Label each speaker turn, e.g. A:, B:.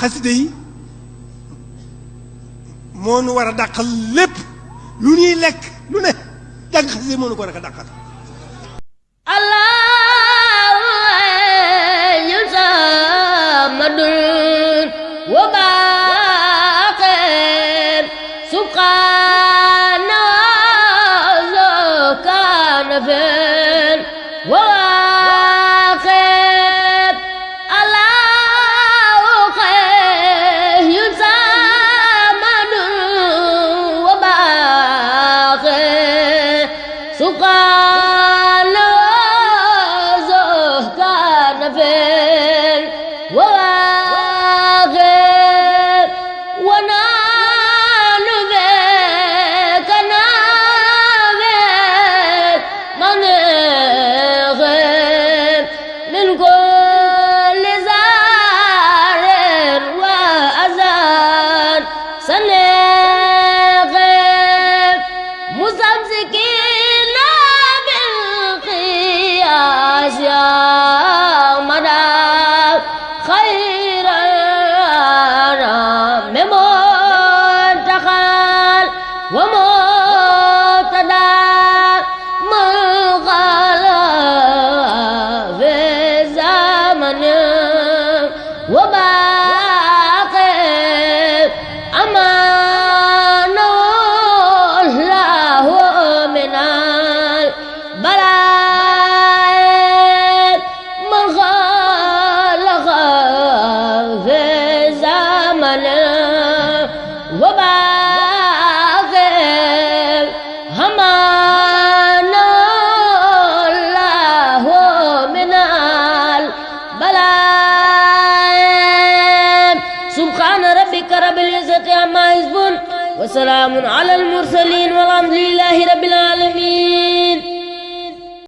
A: xasida yi moo nu war a dàqal lépp lu ñuy lekk lu ne jàng xasida yi moo nu ko war a dàqal.
B: Muhammadun wa baqin subhanahu kana fin wa waqin Allahu khayrun samadun wa baqin subhanahu kana fin وآخر ونال بك نافع منغر من كل زار وأذان سنغر مستمسكين بالقياس يا مدى خير منتقل ومعتدى منقل في زمن وباقي أمان الله من البلاء من خلق في زمن وباقي أمان الله من البلاء سبحان ربك رب العزة عما يصفون وسلام على المرسلين والحمد لله رب